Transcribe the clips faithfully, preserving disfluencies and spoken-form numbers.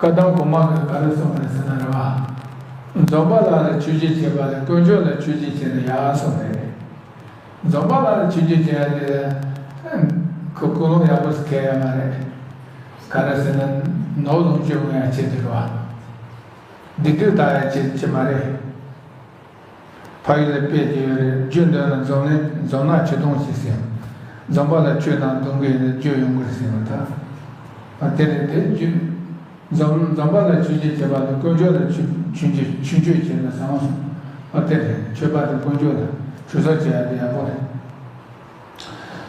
བཀའ་གདམས་གོང་མ་གིས་ག་རེ་གསུངས་རེད་ཟེར་ན་རེད་བ། འཛོམས་པ་ལགས་ལ་ཆོས་བརྒྱུད་བྱས་པ་ལས་དཀོན་མཆོག་ལ་ཆོས་བརྒྱུད་བྱས་ན་ཡག་གསུངས་རེད། འཛོམས་པ་ལགས་ལ་ཆོས་བརྒྱུད་བྱས་ཡ་དེ། ཁོ་ཀུན་སློང་ཡག་པོ་ཞིག་གལ་ཡོད་མ་རེད། ག་རེ་ཟེར་ན། ནོར་ལོངས་སྤྱོད་ཡོང་ཡ་ཆེད་དུ་རེད་བ། སྡིག་སྒྲིབ་དག་ཡ་ཆེད་ཆེད་མ་རེད། ཕ་ཡུལ་ལ་དཔེ་དེ་ཡོད་རེད། རྒྱུ་འདོད་ན་འཛོམས་ནས་འཛོམས་ན་ཆོས་དུང་ཞེས་ཟེར། འཛོམས་པ་ལ་ཆོས་དང་དུང་གི་རྒྱུ་ཡོང་གི་རེད་ཟེར་བ་ད། ཨ་དེ་རེད་དེ་རྒྱུ། འཛོམས་འཛོམས་པ་ལ་ཆོས་བརྒྱུད་བྱེད་པ་དང་དཀོན་མཆོག་ལ་ཆོས་ཆོས་བརྒྱུད་ཆོས་བརྒྱུད་བྱེད་ན་བཟང་སོང་། ཨ་དེ་རེད། ཆོས་པ་དང་དཀོན་མཆོག་ལ་ཆོས་ཟབ་བྱེད་ཡ་དེ་ཡག་པོ་རེད།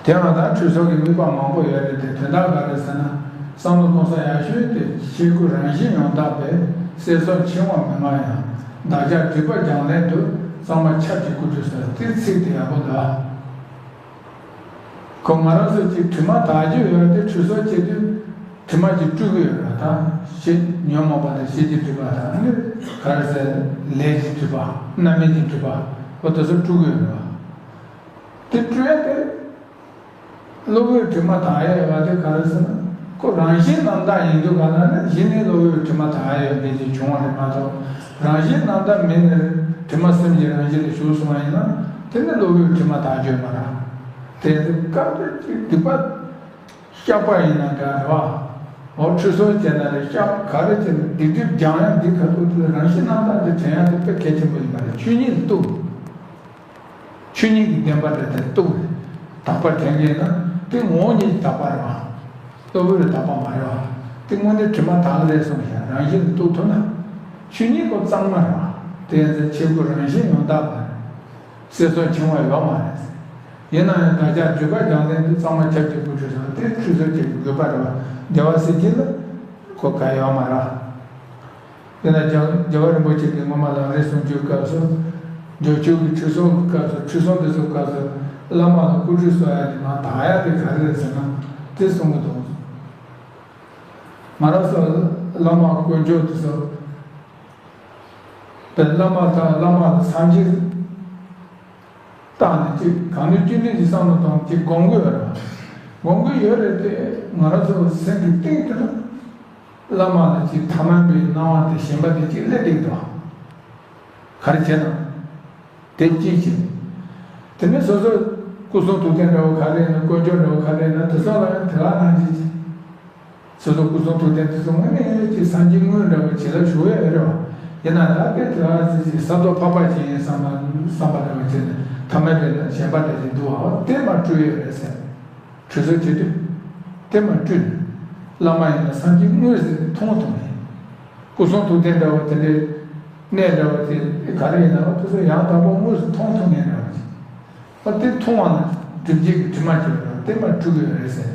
དེ་ཡང་ད་ཁྲུས་གསོལ་གྱི་དམིགས་པ་མང་པོ་ཡོད་རེད་དེ། དོན་དག་ག་རེ་ཟེར་ན། བསམ་བློ་གཏོང་ས་ཡག་ཤོས་དེ་ཆོས་སྐུ་རང་བཞིན་ཡང་དག་པའི་གསེར་སོགས་འཆིང་བ་མི་མངའ་ཡང་བདག་ཅག་སྒྲིབ་པ་སྦྱང་ལེན་དུ་གཙང་མ་ཁྱབ་ཀྱི་སྐུ་ཁྲུས་གསོལ་དེ་ཚིག་དེ་ཡག་པོ་འདུག་ཁོ་ང་རང་ཚོ་གཅིག་དྲི་མ་དག་རྒྱུ་ཡོད་དེ་ཁྲུས་གསོལ་བྱེད་དུས་དྲི་མ་གཅིག་བཀྲུ་གི་ཡོད་རེད། ད་ཤེས་ཉོན་མོངས་པ་དང་ཤེས་བྱའི་སྒྲིབ་པ་དང་ནི་ག་རེ་ཟེར། ལས་ཀྱི་སྒྲིབ་པ་རྣམ་སྨིན་གྱི་སྒྲིབ་པ་འོ་དེ་ཚོ་བཀྲུ་གི་ཡོད་རེད་བ། དེ་སྤྲོས་ཏེ། གློ་བུར་དྲི་མ་དག་ཡས་ཡོད་པ་དེ་ག་རེ་ཟེར་ན། ཁོ་རང་བཞིན་རྣམ་དག་ཡིན་དུས་ག་ལ་ནི་གཞི་ནས་གློ་བུར་དྲི་མ་དག་ཡས་ཡོད་མཁན་ཅིག་བྱུང་བ་རེད་མ་གཏོགས། རང་བཞིན་རྣམ་དག་མིན་ནི་དྲི་མ་སེམས་ཀྱི་རང་བཞིན་དུ་ཞུགས་སོང་བ་ཡིན་ན། དེ་ནི་གློ་བུར་དྲི་མ་དག་རྒྱུ་མ་རེད། དེ་ཚོ་སྐབས་དེ་གཅིག་སྡིག་པ་བཤགས་པ་ཡིན་ན་འདྲ་རེད་བ། འོ་ཁྲུས་གསོལ་བྱས་ན་རེད། བཤགས་ག་རེ་བྱས་ན་སྡིག་སྒྲིབ་སྦྱང་ཡ་འདི་ག་ཐུག་དུས་རང་བཞིན་རྣམ་དག་དེ་དྲན་ཡ་དེ་དཔེ་གལ་ཆེན་པོ་ཡིན་པ་རེད། ཆོས་ཉིད་རྟོགས། ཆོས་ཉིད་ཀྱི་བདེན་པ་དེ་དེ་རྟོགས་རེད། དག་པ་དྲན་གྱི་ན་དེ་ངོ་བོ་ཉིད་ཀྱི་དག་པ་རེད་བ། གློ་བུར་རེ་དག་པ་མ་རེད་བ། དེ་དངོས་གནས་དྲི་མ་དག་རེད་གསུངས་ཤག་རང་བཞིན་དུ་རྟོགས་ཐུབ་ན། ཆོས་ཉིད་ཁོ་གཙང་མ་རེད་བ། དེ་ཡང་ཚེ་ཆོས་སྐུ་རང་བཞིན་ཡང་དག་པ་རེད། གསེར་སོགས་འཆིང་བ་ཡོད་མ་རེད། ཡིན་ན་ཡང་བདག་ཅག་སྒྲིབ་པ་སྦྱང་ལེན་དུ་གཙང་མ་ཁྱབ་ཀྱི་སྐུ་ཁྲུས་གསོལ་དེ་ཁྲུས་གསོལ་བྱེད་དགོས་པ་རེད་བ། བདེ་བ་གསལ་བྱེད་ལ་ཁོ་ག་ཡོད་མ་རེད། དེ་ལ་རྒྱལ་རྒྱལ་བ་རིན་པོ་ཆེ་གིས་སྔོན་མ་ལམ་རིམ་གསུང་ཆོས་སྐབས་སུ། འབྱོར་ཆོས་ཀྱི་ཁྲུས་གསོལ་གྱི་སྐབས་སུ། ཁྲུས་གསོལ་འདི་ཚོའི་སྐབས་སུ་བླ་མ་ལ་སྐུ་ཁྲུས་གསོལ་ཡ་དེ་མ་དག་ཡ་དེ་ག་རེ་རེད་ཟེར་ན། དེ་གསུང་གི་འདུག་ང་རང་ཚོ་བླ་མ་དཀོན་མཆོག་དེ་ཚོ་དཔེ་བླ་མ་དང་བླ་མ་ལ་སངས་རྒྱས་བཏང་ནས་ཅིག་གང་ནུས་ཅི་ནུས་ཀྱི་བསམ་བློ་གཏོང་ཅིག་སྒོམ་གྱི་ཡོད་རེད། སྒོམ་གྱི་ཡོད་རེད་དེ། ང་རང་ཚོ་སེམས་ཀྱི་གཏིང་དེ་ལ། བླ་མ་ལ་ཅིག་ཐ་མལ་པའི་སྣང་བ་དེ་ཞེན་པ་དེ་ཅིག་སླེབས་བསྡད་འདུག་ག་རེ་བྱས་ན། དེ་ཅིག་བྱས། དེ་ནས་སོ་སོ་སྐུ་གསུང་ཐུགས་རྟེན་འདྲ་བོ་ག་རེ་ཡིན་ན། དཀོན་མཆོག་འདྲ་བོ་ག་རེ་ཡིན་ན། དེ་ཚོ་ལ་ཡང་དེ་ག་ནང་བཞིན་བྱས། སོ་སོ་སྐུ་གསུང་ཐུགས་རྟེན་དེ་ཚོ་དངོས་གནས་ཅིག་སངས་རྒྱས་དངོས་འདྲ་བོ་བྱེད་ལ་ཞུགས་ཡ་ཡོད་རེད་བ། ཡིན་ན་ད་དེ་དེ་ག་ཅིག་ཅིག་ས་རྡོ་ཕག་པ་ཅིག་ཡིན་བསམ་པ་བསམ་པ་འདྲ་བོ་བྱས་ནས་ཐ་མལ་པའི་ལ་ཞེན་པ་འདྲ་ཅིག་འདུག་བ། དེ་མ་བཀྲུས་ཡོད་རེད་ཟེར། ཁྲུས་གསོལ་བྱེད་དུས། དེ་མ་བཀྲུས་ནས། བླ་མ་ཡིན་ན་སངས་རྒྱས་དངོས་ཟེར་ནས་མཐོང་ཐུབ་ནས། སྐུ་གསུང་ཐུགས་རྟེན་འདྲ་བོ་དེ་འདྲའི་གནས་འདྲ་བོ་དེ་ག་རེ་ཡིན་ན་དེ་ཚོ་ཡང་དག་པར་དངོས་སུ་མཐོང་ཐུབ་མཁན་འདྲ་བོ་ཅིག་ཨ་དེ་མཐོང་བ་ན་སྒྲིབ་བྱེད་ཀྱི་དྲི་མ་བྱེད་པ་དེ་མ་བཀྲུ་དགོས་རེད་ཟེར།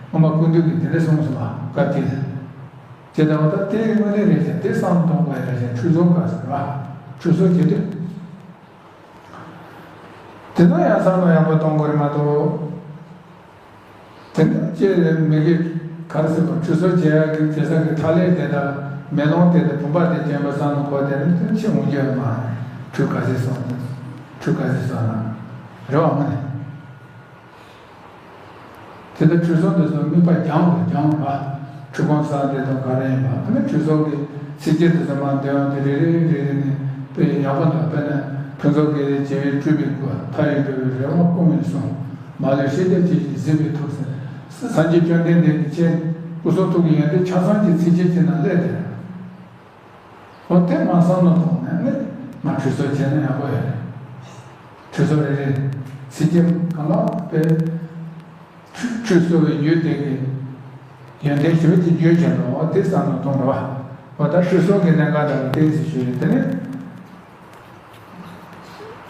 སྔོན་མ་ཀུན་འདུས་ཀྱིས་དེ་འདྲ་གསུངས་སོང་བ། སྐབས་དེ་ལ། ཇི་ལྟ་བ་ལྟར་དེ་ཡི་དངོས་གནས་རེད་ཀྱང་དེ་བསམ་གཏོང་དགོས་རེད་ཀྱང་ཁྲུས་གསོལ་དཀའ་ཟེར་བ། ཁྲུས་གསོལ་བྱེད་དུས། དེ་ཚོ་ཡང་བསམ་བློ་ཡག་པོ་གཏོང་དགོས་རེད་མ་གཏོགས། དེ་འདྲ་ཅིག་མི་དགེ་ག་རེ་ཟེར་བ། ཁྲུས་གསོལ་བྱེད་ཡག་གི་བྱེད་ས་གི་ཐ་སླད་དེ་དང་མེ་ལོང་དེ་དང་བུམ་པ་དེ་སྦྱིན་པ་བསམ་བློ་འཁོར་དེ་ནི་དེ་ཕྱིར་འོང་རྒྱུ་མ་རེད། ཁྲུས་ག་ཚོད་སོང་ན། ཁྲུས་ག་ཚོད་སོང་ན། རེད་བ་མ་ནི། དེ་ལྟར་ཁྲུས་གསོལ་འདི་ཚོ་དམིགས་པ་རྒྱང་དུ་རྒྱང་བ། ཁྲུས་ཁང་གསར་འདི་དང་ག་རེ་ཡིན་པ། དེ་ནས་ཁྲུས་གསོལ་གྱི་ཚིགས་བཅད་འདི་ཚོ་མར་འདོན་ཡོང་དུས་རེ་རེ་རེ་རེ་ནས་དཔེ་ཡག་པོ་འདུག་དཔེར་ན་ཕུན་ཚོགས་དགེ་ལེགས་བྱེ་བས་སྤྲུལ་པའི་སྐུ། མཐའ་ཡས་འགྲོ་བའི་རེ་བ་སྐོང་བའི་གསུང་། མ་ལུས་ཤེས་རྒྱ་ཆོས་ཀྱིས་གཟིགས་པའི་ཐུགས་ཟེར། སངས་རྒྱས་བཅོམ་ལྡན་འདས་ཀྱི་ཆེད་སྐུ་གསུང་ཐུགས་ཀྱི་ཡོན་ཏན་ཆ་ཚང་གི་ཚིགས་བཅད་ཅིག་ནང་སླེབས་ཏེ། འོ་དེ་མ་བསམ་བློ་གཏོང་ནས་ནི་མ་ཁྲུས་གསོལ་བྱས་ན་ཡག་པོ་ཡོད་རེད། ཁྲུས་གསོལ་རེ་རེ་ཚིགས་བཅད་གང་ག་དཔེ་ཁྲུས་ཁྲུས་གསོལ་བའི་ཡུལ་དེ་གི་ཡོན་ཏན་ཞེ་པོ་ཅིག་བརྗོད་བྱས་འདུག་འོ་དེ་བསམ་བློ་གཏོང་རོགས། འོ་ད་ཁྲུས་གསོལ་གྱི་གནད་འགག་འདྲ་བོ་དེ་ཟེར་ཞུ་ཡོད། དེ་ནི་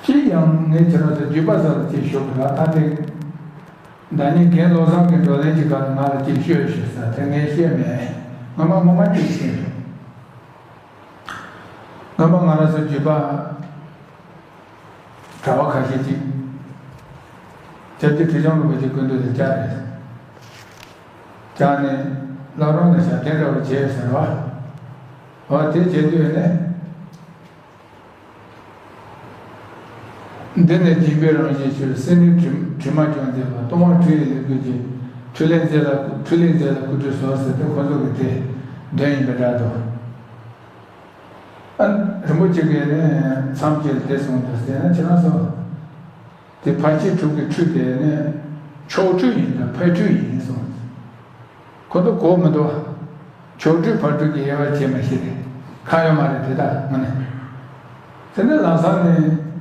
ཅི་ཡང་ངས་ཁྱེད་རང་ཚོ་བརྒྱུད་པ་ཚོ་ལ་ཅིག་ཞུ་དགོས་ར། ད་དེ་ཟླ་ཉིན་རྒན་བློ་བཟང་གི་བགྲོ་གླེང་གི་སྐབས་ང་ལ་ཅིག་ཤོད་ཞུས་ས་དེ་ངས་བཤད་མེད། ངོ་མ་ངོ་མ་ཅིག་བཤད་རོགས། སྔོན་མ་ང་རང་ཚོ་བརྒྱུད་པ་གྲྭ་པ་ཁ་ཤས་ཅིག་སྐྱབས་རྗེ་ཁྲི་བྱང་རིན་པོ་ཆེ་སྐུ་མདུན་དུ་བཅར་རེད། བཅར་ནས་བླ་བྲང་ལ་ཞབས་བརྟན་འདྲ་བོ་བྱས་ཟེར་བ། འོ་དེ་བྱེད་དུས་ནས། འདི་ནས་སྦྱིན་པའི་རང་བཞིན་ཤར། སེར་སྣའི་དྲི་དྲི་མ་སྦྱོང་མཛད་པ། སྟོང་པ་ཁྲུས་ཡི་ལེགས་བཀོད་ཀྱི། ཕྲིན་ལས་མཛད་ལ་ཕྲིན་ལས་མཛད་ལ་སྐུ་ཁྲུས་གསོལ་ཟེར་ཏེ་ཁོ་ཚོ་གི་དེ། དོན་ཡིན་པ་འདྲ་འདུག་ཨ། རིན་པོ་ཆེ་གིས་ནི་མཚམས་བཅད་དེ་གསུངས་འདུག་ཟེར་ན། ཁྱེད་རང་ཚོ་དེ་ཕར་ཕྱིན་དྲུག་གི་ཁྲུས་དེ་ནི་ཆོག་ཁྲུས་ཡིན་དང་ཕར་ཁྲུས་ཡིན་གསུངས། ཁོ་ཚོ་གོ་མི་འདུག་ཆོག་ཁྲུས་ཕར་ཁྲུས་ཀྱི་དབྱེ་བ་ཕྱེ་མ་ཤེས་རེད། ཁག་ཡོད་མ་རེད་དེ་དག་ངོ་ནས། དེ་ནི་ལམ་སང་ནས།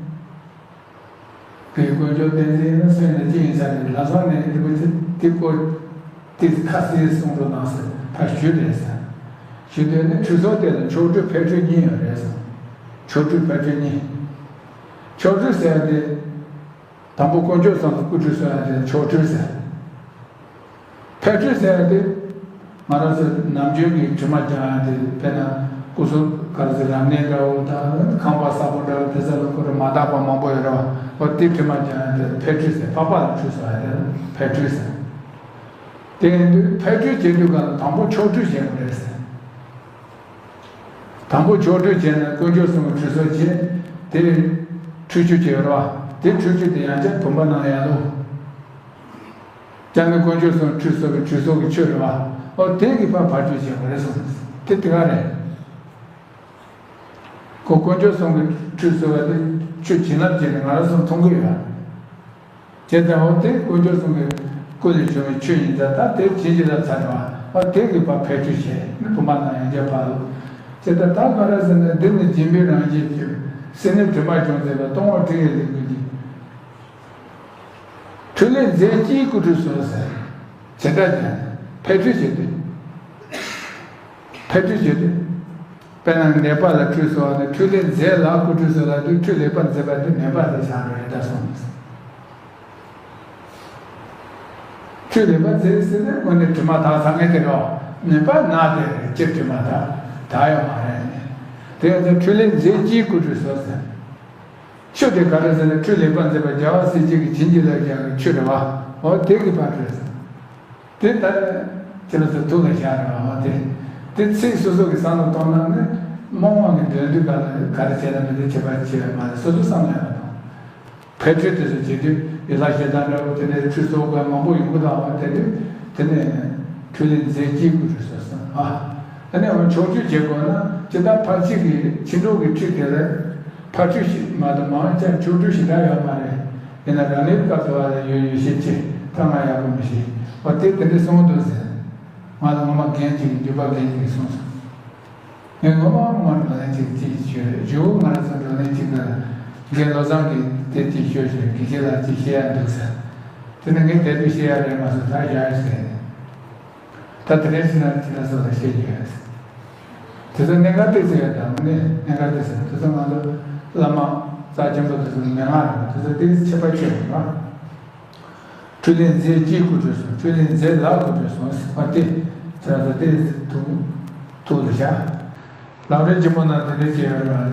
བོད་དཀོན་མཆོག་བསྟན་འཛིན་ནི་སེམས་ནས་ཅི་ཡིན་ས་རེད། ལམ་སང་ནས་རིན་པོ་ཆེ་དེ་སྐོར་དེ་ཁ་གསལ་གསུང་རོགས་གནང་ཟེར་ཕར་ཞུས་རེད་ཟེར། ཞུས་དུས་ནི་ཁྲུས་གསོལ་དེ་ལ་ཆོག་ཁྲུས་ཕར་ཁྲུས་གཉིས་ཡོད་རེད་ཟེར། ཆོག་ཁྲུས་ཕར་ཁྲུས་གཉིས། ཆོག་ཁྲུས་ཟེར་ཡ་དེ། དང་པོ་དཀོན་མཆོག་གསུམ་ལ་སྐུ་ཁྲུས་གསོལ་ཡ་དེ་ཆོག་ཁྲུས་ཟེར། ཕར་ཁྲུས་ཟེར་ཡ་དེ། ང་རང་ཚོ་ནམ་རྒྱུན་གྱི་དྲི་མ་སྦྱང་ཡ་དེ། དཔེར་ན་སྐུ་གཟུགས་ག་རེ་ཟེར། རབ་གནས་འདྲ་བོ་དང་ཁང་པ་གསར་པོ་འདྲ་བོ་དེ་ཚོ་ལ་ཁོ་རང་མ་དག་པ་མང་པོ་ཡོད་རེད་བ། འོ་དེ་དྲི་མ་སྦྱང་ཡ་དེ་ཕར་ཁྲུས་ཟེར། ཕག་པ་ལ་ཁྲུས་གསོལ་ཡ་དེ་ཕར་ཁྲུས་ཟེར། དེ་ཡིན་དུས་ཕར་ཁྲུས་བྱེད་དུས་ག་ལ་དང་པོ་ཆོག་ཁྲུས་བྱེད་དགོས་རེད་ཟེར། དང་པོ་ཆོག་ཁྲུས་བྱས་ན་དཀོན་མཆོག་གསུམ་གྱི་ཁྲུས་གསོལ་བྱས། དེ་ཁྲུས་ཆུ་ཅིག་ཡོད་རེད་བ། དེ་ཁྲུས་ཆུ་དེ་ཡང་བསྐྱར་བུམ་པ་ནང་ཡར་བླུགས། ཀྱང་ནི་དཀོན་མཆོག་གསུམ་ཁྲུས་གསོལ་བའི་ཁྲུས་གསོལ་གྱི་ཆུ་རེད་བ། ཨོ་དེ་གིས་ཕར་ཕར་ཁྲུས་བྱེད་དགོས་རེད་གསུངས། དེ་དེ་ག་རེད། ཁོ་དཀོན་མཆོག་གསུམ་གྱི་ཁྲུས་གསོལ་བ་དེ་ཆུ་བྱིན་རླབས་ཅན་ནི་ང་རང་ཚོ་མཐོང་གི་ཡོད། བྱས་ཙང་འོ་དེ་དཀོན་མཆོག་གསུམ་གྱི་སྐུ་ལས་བྱུང་བའི་ཆུ་ཡིན་ཙང་། ད་དེ་བྱིན་གྱིས་བརླབས་ཚར་བ། འོ་དེ་གིས་ཕར་ཕར་ཁྲུས་བྱས་ནི་བུམ་པ་ནང་ཡང་བསྐྱར་ཕར་བླུགས། བྱས་ཙང་ད་ག་རེ་ཟེར་ན། འདི་ནི་སྦྱིན་པའི་རང་བཞིན་གྱིས། སེམས་ནི་དྲི་མ་བྱུང་མཛད་པ། སྟོང་པ་ཁྲུས་ཀྱི་ལེགས་བཀོད་ཀྱི། ཁྲུས་ལས་མཛད་ཀྱིས་སྐུ་ཁྲུས་གསོལ་ཟེར། བྱེ་བྲག་ཅན་ཕར་ཁྲུས་བྱེད་དུས། ཕར་ཁྲུས་བྱེད་དུས། དཔེར་ན་ནད་པ་ལ་ཁྲུས་གསོལ་བ་ནི། ཁྲུས་ལས་མཛད་ལ་སྐུ་ཁྲུས་གསོལ་ལབ་དུས། ཁྲུས་ལེགས་པར་མཛད་པ་དེ་ནད་པ་དེ་ཆགས་རེད་ད་གསུངས། ཁྲུས་ལེགས་པར་མཛད་ཟེར་ནས་དངོས་གནས་དྲི་མ་དག་ཚར་མཁན་དེ་རེད། ནད་པ་ན་དེ་རེད། སྤྱིར་དྲི་མ་དག་དག་ཡོད་མ་རེད། དེ་ཡང་ཁྲུས་ལས་མཛད་ཀྱིས་སྐུ་ཁྲུས་གསོལ་ཟེར། ཆུ་དེ་ག་རེ་ཟེར་ན། ཁྲུས་ལེགས་པར་མཛད་པ་རྒྱལ་བ་སྲས་བཅས་ཀྱིས་བྱིན་གྱིས་བརླབས་ཀྱི་ཆུ་རེད་བ། འོ་དེ་གིས་ཕར་ཁྲུས་ཟེར། དེ་ལྟར་ཁྱེད་རང་ཚོ་ཐུགས་ལ་བཞག་རོགས། འོ་དེ་དེ་ཚིག་སོ་སོ་གི་བསམ་བློ་གཏོང་ན་ནི། དམངས་དམངས་ཀྱི་འདོད་འདུན་ག་ལ་ག་རེ་བྱས་ན་མི་འདི་ཁྱད་པར་ཆེ་བ་མ་རེད། སོ་སོ་བསམ་བློ་ཡག་པོ་གཏོང་། ཕར་ཁྲུས་དེ་ཚོ་བྱེད་དུས་ཡུལ་ལྷ་ཞེ་སྡང་འདྲ་བོ་དེ་འདྲའི་ཁྲུས་གསོལ་དགོས་མང་པོ་ཡོང་གི་འདུག་ཨ། དེ་དུས་དེ་ནས་ཁྲུས་ལས་མཛད་ཀྱིས་སྐུ་ཁྲུས་གསོལ་ཟེར། ཨ། དེ་ནས་འོ་ཆོག་ཁྲུས་བྱེད་དགོས་ན། ཇི་ལྟར་ཕར་ཕྱིན་གྱི་ཕྱིན་དྲུག་གི་ཁྲུས་དེ་ལ་ཕར་ཁྲུས་ཤིག་མ་གཏོགས་མང་ཆེ་ཆོག་ཁྲུས་ཞེ་དྲག་ཡོད་མ་རེད། ཡིན་ན་རབ་གནས་སྐབས་སུ་བ་ལ་ཡོད་ཡོད་ཤས་ཆེ། ད་ང་ཡག་པོ་མི་ཤེས། འོ་དེ་དེ་འདྲ་གསུངས་འདུག་ཟེར། ང་ལ་ངོ་མ་རྒན་གཅིག་གིས། རྒྱུད་པ་རྒན་གཅིག་གིས་གསུངས་སོང་། ངས་ངོ་མ་ངོ་མ་བགྲོ་གླེང་གཅིག་གཅིག་ཞུས་རེད། ཇོ་བོ་ང་རང་ཚོ་བགྲོ་གླེང་གཅིག་ལ་རྒན་བློ་བཟང་གིས་དེབ་ཅིག་ཤོད་བྱས། དགེ་བཤེས་ལགས་ཅིག་བཤད་ཡ་འདུག་ཟེར། དེ་ནས་ངས་དེ་དུས་བཤད་ཡ་རེད་མ་སོང་། ད་བཞག་ཡ་ཟེར། ད་དེ་རིང་ཕྱི་ནང་ཕྱི་ནང་སོགས་ལ་བཤད་རྒྱུ་ཡོད་ཟེར། དེ་ཚོ་གནད་འགག་ཏོག་ཙམ་ཡོད་དམ། ནི་གནད་འགག་ཏོག་ཙམ། དེ་ཚོ་ང་ཚོ་བླ་མ་རྩ་ཆེན་པོ་དེ་ཚོ་མན་ངག་རེད། དེ་ཚོ་ཏོག་ཙམ་ཁྱད་པར་ཆེ་བ་རེད། ཁྲུས་ལས་མཛད་ཀྱིས་སྐུ་ཁྲུས་གསོལ། ཁྲུས་ལས་མཛད་ལ་སྐུ་ཁྲུས་གསོལ་ཟེར་བ་དེ། ཟེར་བ་དེ་ཐུགས་ཐུགས་ལ་བཞག་ལམ་རིམ་ཆེན་མོ་ནང་དེ་འདྲ་བྱས་ཡོད་རེད་པ།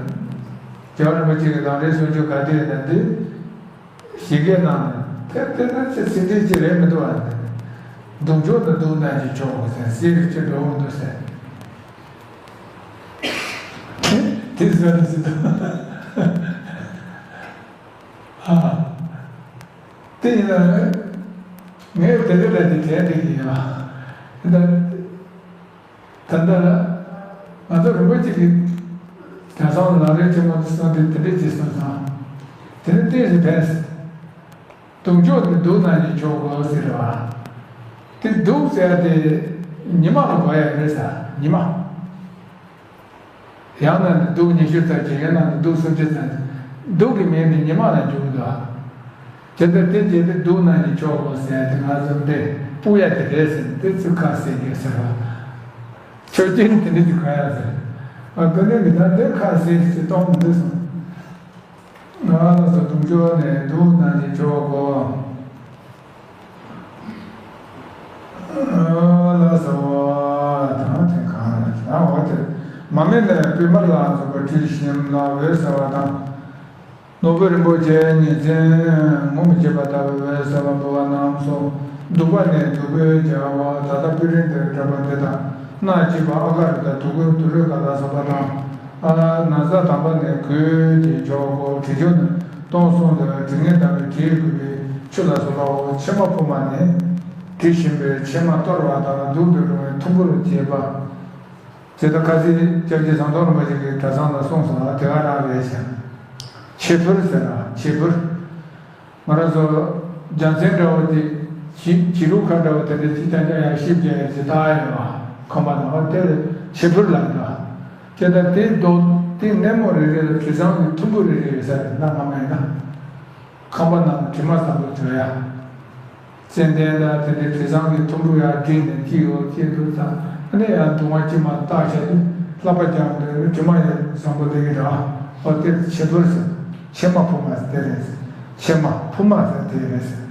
རྒྱལ་བ་རིན་པོ་ཆེ་གི་ལམ་རིམ་སུམ་ཅུ་ག་དེ་ཡོད་ན་དེ། ཞིག་གི་ནང་དེ་དེ་ནི་ཅི་ཟེར་འདྲ་ཅི་རེད་མི་འདུག་ཨ། སྡུག་ཕྱོགས་ནི་སྡུག་ན་ཅི་ཆོག་གོ་ཟེར། ཟེར་གི་ཅི་འགྲོ་འོང་འདུག་ཟེར། དེ་ཟེར་ནི་ཟེར་འདུག་ཨ། དེ་ཡིན་ན་ངས་དེ་འདྲ་ལས་དེ་དྲན་དེ་ཡིན་ཡ། ད་ད་ལྟ་ང་ཚོ་རིན་པོ་ཆེ་གིས་དེང་སང་ལམ་རིམ་ཆེན་མོ་གསུངས་དེ་དེ་འདྲ་ཅིག་གསུངས་སོང་། དེ་ནི་ཏོག་ཙམ་ཕན། སྡུག་ཕྱོགས་ནི་སྡུག་ན་ཅི་ཆོག་གོ་ཟེར་བ། དེ་སྡུག་ཟེར་ཡ་དེ་ཉི་མ་ལ་གོ་ཡ་རེད་ཟེར། ཉི་མ། ཡང་ན་ནི་སྡུག་ཉི་ཤུ་རྩ་གཅིག་ཡང་ན་ནི་སྡུག་སུམ་ཅུ་རྩ་གཅིག་སྡུག་གི་མིང་དེ་ཉི་མ་ལ་འཇུག་གི་འདུག་ཨ། དེ་ལྟར་དེ་བྱས་ཏེ་སྡུག་ན་ནི་ཆོག་གོ་ཟེར་ཏེ་ང་ཚོ་འདི་སྤུ་ཡ་དེ་རེད་ཟེར་ཏེ་ཚུར་ཁ་གསལ་རྒྱུ་ཟེར་བ། ཆོས་ཅན་དེ་འདྲ་ཅིག་གོ་ཡ་ཟེར། ཨ་དེ་ནས་མི་ད་འདི་ཁ་གསལ་ཞིག་གཏོང་མི་འདུག་གསུངས། ང་ལ་སོགས་སྡུག་ཕྱོགས་ནི་སྡུག་ན་ནི་ཆོག་གོ། ལགས་སོ། ད་དེ་གང་རེད། ཨ་འོ་དེ། མ་སྨད་ནས་པདྨ་ལ་སོགས་པ་དྲི་ཞིམ་ལ་འོད་གསལ་བ་དང་། ནོར་བུ་རིན་པོ་ཆེ་ཉིན་མཚན་ངོ་མི་ཕྱེད་པ་ལྟ་བུའི་འོད་གསལ་བ་འབུལ་བ་རྣམས་སོ། བདུག་པ་ནས་བདུག་སྤོས་བྱ་བ་ད་ལྟ་པུ་རིན་དུ་བཀྲམ་པ་འདི་དང་། སྣ་གཅིག་པ་ཨ་ག་རུ་དང་དུ་ཀུ་དུ་རུ་ཀ་ལ་སོགས་པ་དང་། ཨ་ན་བཟའ་དམ་པ་ནས་གོས་ཀྱི་ཆོག་གོ། དྲི་ཆབ་ནི་སྟོང་གསུམ་དུ་དྲི་ངད་དང་དྲིས་བསྐུས་པའི་ཆུ་ལ་སོགས་པའོ། ཕྱེ་མ་ཕུབ་པ་ནི་དྲི་ཞིམ་པའི་ཕྱེ་མ་གཏོར་བ་དང་བདུག་ཏུ་རུང་བའི་ཐུམ་བུར་བྱེད་པ། ཇི་ལྟར་ཁ་སང་སྐྱབས་རྗེ་ཟམ་གདོང་རིན་པོ་ཆེ་གིས་གྲྭ་ཚང་ལ་གསུངས་སོང་ལ། དེ་ག་རང་རེད་ཤག། ཕྱེ་ཕུར་ཟེར་ལ། ཕྱེ་ཕུར། ང་རང་ཚོ་རྒྱལ་མཚན་འདྲ་བོ་དེ། བྱི་བྱི་རུ་ཁ་འདྲ་བོ་དེ་འདྲ་ཅིག་རྐྱང་རྐྱང་ཡར་བཤིག་བྱས་ཡར་ཅིག་བཏགས་ཡོད་པ། ཁང་པ་ནང་ལ། དེ་ལ་ཕྱེ་ཕུར་ལབ་འདུག། དེ་ལྟར་དེའི་རྡོ་དེ་སྣེ་མོ་རེ་རེ་ལ་དྲི་བཟང་གི་ཐུམ་བུ་རེ་རེ་ཡོད་ས་རེད། གནའ་སྔ་མོ་ཡིན་ན། ཁང་པ་ནང་དྲི་མ་བཟང་པོ་བྲོ་ཡ། ཙན་དན་དང་དེ་འདྲའི་དྲི་བཟང་གི་ཐུམ་བུ་ཡར་བསྒྲིལ་ནས་སྐྱེས་ཡོད་ཅེས་འདུག་ཙང་། ཨ་ནི་ཡང་གདུང་བ་ཅི་མ་བཏགས་བྱས་ཏེ་ལྷ་པ་རྐྱང་དུ་དྲི་མ་ཡང་བཟང་པོ་ལེགས་ཀྱི་འདྲ། ཨོ་དེ་ཕྱེ་ཕུར་ཟེར། ཕྱེ་མ་ཕུར་མ་ཟེར་དེ་རེད་ཟེར། ཕྱེ་མ་ཕུར་མ་ཟེར་དེ་རེད་ཟེར།